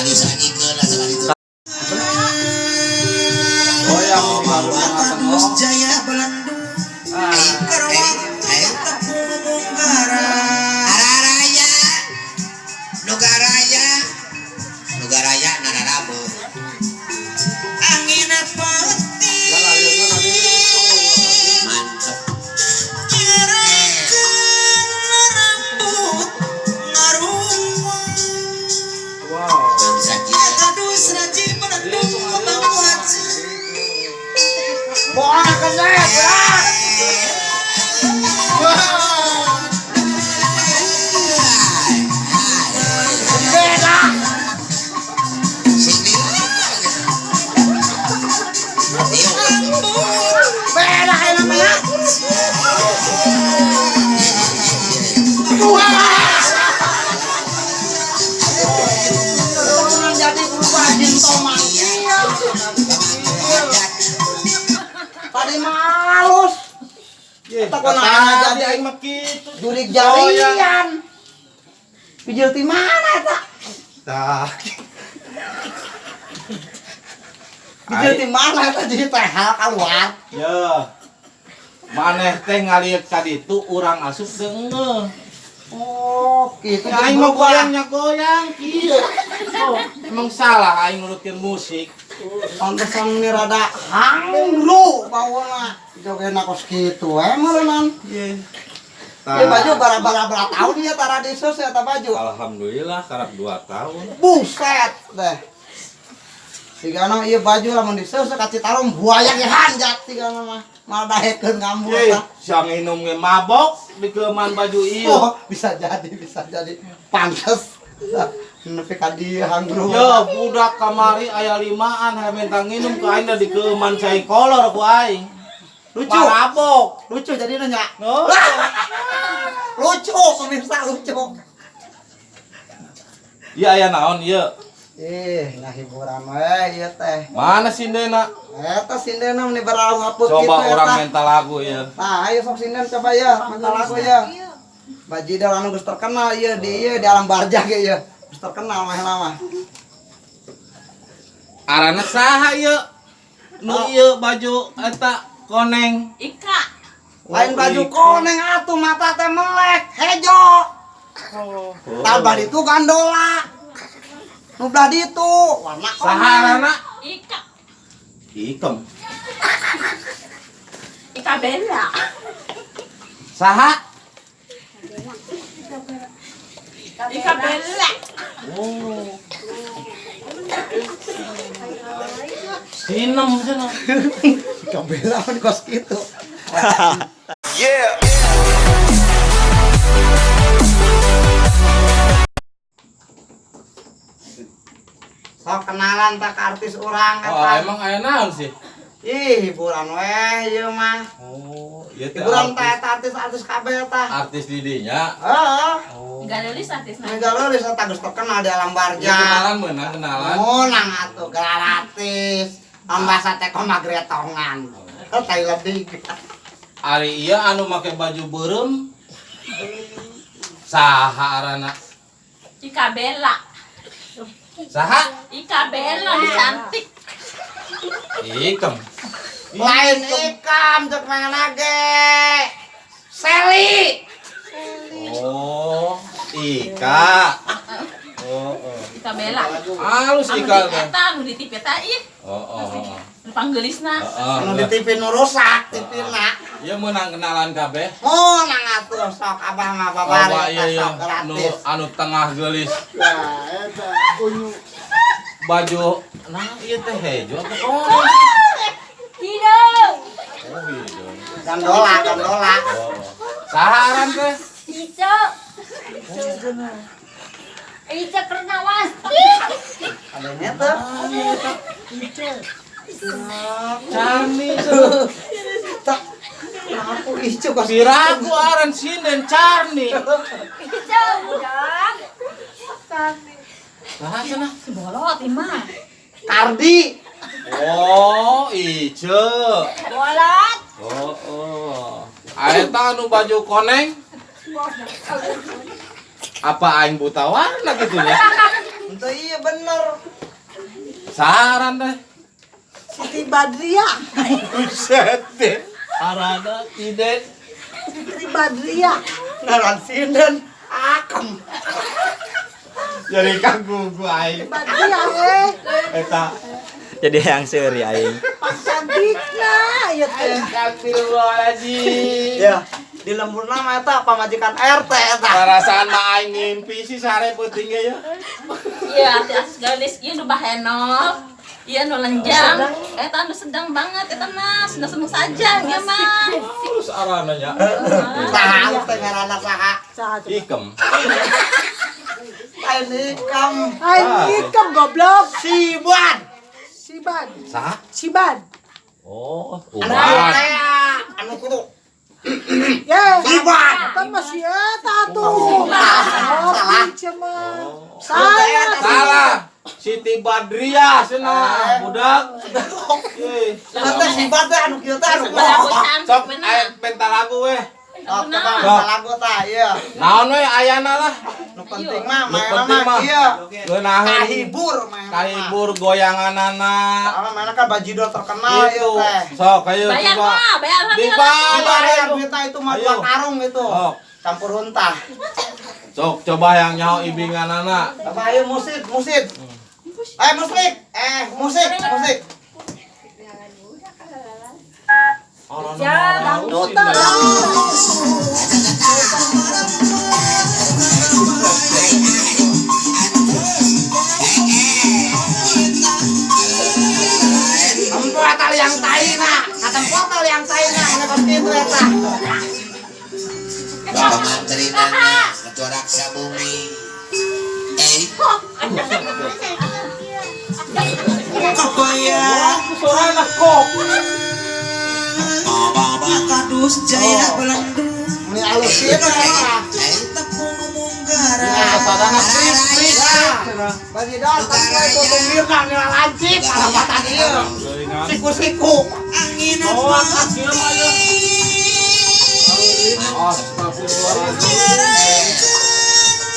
Disagikeun asa ka ditu. Goyang baru Bagus Jaya Belandung. Ah. Araraya Nugaraya Nugaraya nararabo angin peti mantep rambut ngarumpul. Wow. Bangsa kieu. Bohong kenet, lah. Beda. Sing lieu. Lieu. Beda kayak namanya. Wah. Jadi berubah jintomang. Tadi malus. Ye, Eta kunaon tadi jadi aing mah kitu. Jurig jarian. Bijil ti mana eta? Tah. Bijil ti mana eta jadi teh hal keluar. Ya. Maneh teh ngalieu ka ditu urang asup teu engeuh. Oh, gitu. Ya, aing mah goyangnya goyang kieu. Oh, emang salah aing nurutin musik. Pantesan ini rada hangru bawana. Jogena kos kitu we meureunnan. Ye. Ieu baju bara-bara bara tahun ya tara disus ya ta baju. Alhamdulillah karek 2 tahun. Buset deh. Sigana ieu baju lamun disus ka Citarum buaya ge hanjat sigana mah. Mal daekeun ngambur Ye, tah. siang minum ge mabok dikeuman baju ieu. Oh, bisa jadi, bisa jadi. Pantes. Nepi ka dieu hangru. Yo, budak kamari aya limaan hayang minta nginum ku aing da dikeuman cai kolor ku aing. Lucu. Mabok. Lucu jadi nanya. No. Lucu pemirsa, lucu. Iya aya naon ieu? Ih, nah hiburan we ieu teh. Mana sindena? Eta sindena meni barang ngaput Coba kitu orang eta. minta lagu ya. Nah, ayo sok sinden coba ya, minta lagu ya. Bajidor anu geus terkenal ieu di ieu di alam barjah ge ieu. Geus terkenal mah lama. Arana saha ieu? Nu ieu baju eta koneng. Ika. Lain baju koneng atuh mata teh melek, hejo. Oh. Tambah ditu gandola. Nu belah ditu warna Saha koneng. arana? Ika. Ikem. Ika Bella. Saha? Ika Bella. Oh. Sinem cenah. Ika Bella mah di kos kitu. Yeah. Sok kenalan tak ke artis urang Oh, eta. emang aya naon sih? Ih, hiburan weh ieu mah. Oh, ieu teh Hiburan teh artis, eta artis-artis kabeh tah. artis di dinya. Heeh. Oh. Gak artis Mega leulis eta geus terkenal di alam Ieu barjah. kenalan meunang kenalan. Menang atuh gratis. Ambasa teh koma gretongan. Oh, tai ledig. Ari ieu anu make baju beureum saha arana? Ika Bella. Saha? Ika Bella cantik. Ikem. Lain ikam cek mana ge. Seli. Oh, Ika. Oh, oh. Ika Bella. Halus Anu Ika di teh. eta anu di TV eta ih. Oh, oh, oh. Nu panggelisna. Heeh. Anu di TV nu rusak TV-na. Ieu meunang kenalan kabeh. Menang atuh sok abah mah Oh, babari iya iya sok nu gratis. anu tengah geulis. Nah, eta unyu. Baju nah ieu teh hejo atau koneng? Hidung. Oh, hidung. Gandola, gandola. Oh. Saha aran teh? Ica. Ica Kernawasti. Adanya tuh. Carni. Tak. Aku icu kos. Piraku aran sinden Carni. Ica budak. Saha cenah? Si bolot ieu mah. Kardi. Oh, Ice. Bolot. Oh, oh. Eta anu baju koneng? Apa aing buta warna gitu ya? Itu iya bener. Saran teh. Siti Badriah. Buset deh. Arana iden. Siti Badriah. Ngaran sinden akem. Jadi kagu aing. Badriah eh. Eta. Jadi yang seuri aing. Pak cantikna ieu teh. Astagfirullahaladzim. Ya, di lembur nama eta pamajikan RT eta. Perasaan mah aing ngimpi sih sare peuting ge ya. Iya, artis gelis ieu nu bahenol. Iya nu lenjang. Eta nu sedang banget eta mah, seneng-seneng saja ieu mah. Terus arana nya. Saha teh ngaranna saha? Saha coba? Ikem. Lain ikam. Aing ikem goblok. Siban. Siban. Saha? Siban. Oh, Anu uban. teh anu kudu. Ye. Siban. Eta mah si eta atuh. Salah. Salah. Salah. Salah. Siti Badriah cenah, budak. Ye. Teh siban teh anu kieu teh anu. Lagu cantik Sok bener. aya penta lagu weh. Sok coba minta lagu tah ieu. Naon we ayana lah. Nu penting mah Nu main penting mah mah. ieu. Geunaheun. Kahibur main. Kahibur goyanganana. Soalnya mainnya kan bajidor terkenal Itu. ieu teh. Sok ayo Bayar coba. mah, bayar lah. Dibayar. Bayar duitnya itu mah dua Ayo. karung itu. Sok. Campur runtah. Sok coba yang nyaho ibinganana. Apa ayo musik, musik. Eh musik, eh musik, musik. Dangdut dangdut. Tempo eta liang taina, katempo eta liang taina, ini kos kitu eta. Bapak Mantri nana, Ketua Raksa Bumi. Eh. Kokoya. Sorana kok. Bapak Kadus Jaya Belendu. Meni alus kitu eta. Tepung munggara. Sadana trik trik. Ya, bajidor tempo itu tumbirna nila lancip, alapatan ieu. Siku-siku. Angin Oh, kieu mah ieu. Astagfirullahaladzim.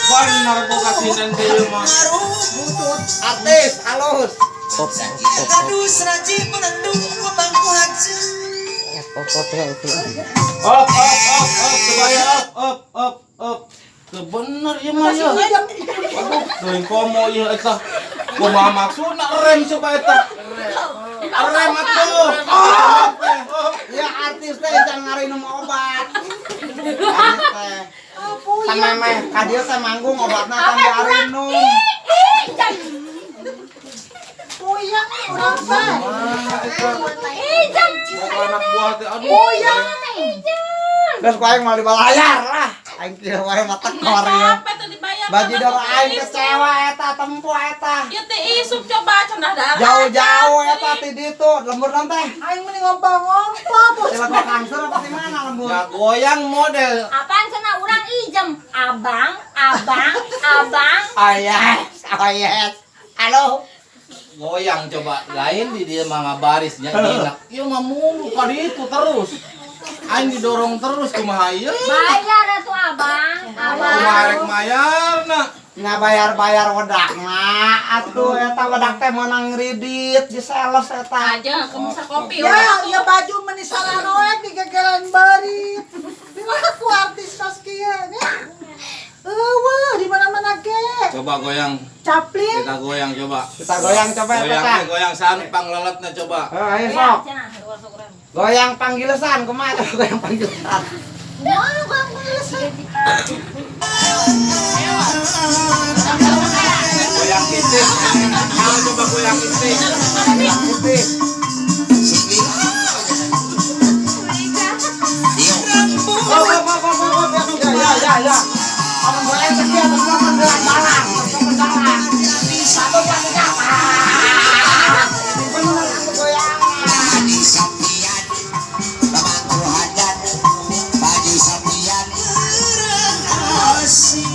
Bener kok kasinan teh ieu mah. Butut, artis, alus. Kadus Raji Belendu pemangku haji. Op op op op coba ya op op op op. Teu bener ieu mah ieu. Teuing komo ieu eta. Kumaha maksudna rem coba eta. Rem atuh. Op. Ya artis teh jangan ngarinum obat. Artis teh. Samemeh ka dieu teh manggung obatna kan diarinum. Puyeng urang teh. Ijam. Anak buah teh aduh. Puyeng. Geus ku aing mah dibayar lah. Aing kieu wae mah tekor ieu. Capek tuh dibayar. Bajidor aing kecewa eta tempo eta. Ieu teh isup coba cenah darah. Jauh-jauh eta ti ditu lembur naon teh? Aing mending ngompol-ngompol tuh. Sila kangser apa di mana lembur? Ya goyang model. Apaan cenah urang ijem? Abang, abang, abang. Oh yes, oh yes. Halo. Goyang coba lain di dia mah ngabarisnya enak. Ieu mah mulu ka ditu terus. Aing didorong terus kumaha ieu? Bayar atuh abang, Kumaha abang. rek mayarna? Nggak bayar-bayar wedak mah atuh eta wedak teh meunang ngridit di sales eta. Aja kemusa kopi. Ya, ya baju meni saranoek digegelan beurit. Aku artis kos kieu nya. Eueuh, di mana-mana ge. Coba goyang, Chaplin. kita goyang coba. Kita goyang coba eta Goyang teh. we, goyang sanu pangleletna coba. Eh, ayo Ya, sok. cenah. Goyang panggilesan kumaha coba goyang panggilesan. Wah, goyang panggilesan. Goyang itik. Ayo coba goyang itik. Itik. Oh, oh, oh, oh, oh, oh, ya, ya, ya, ya. Kamu goyang teh kieu terus mendelang balang, terus mendalang. Satu, dua, tiga. Ah, bener aku goyang. Baju sampian, pemangku hadat, baju sampian, asih.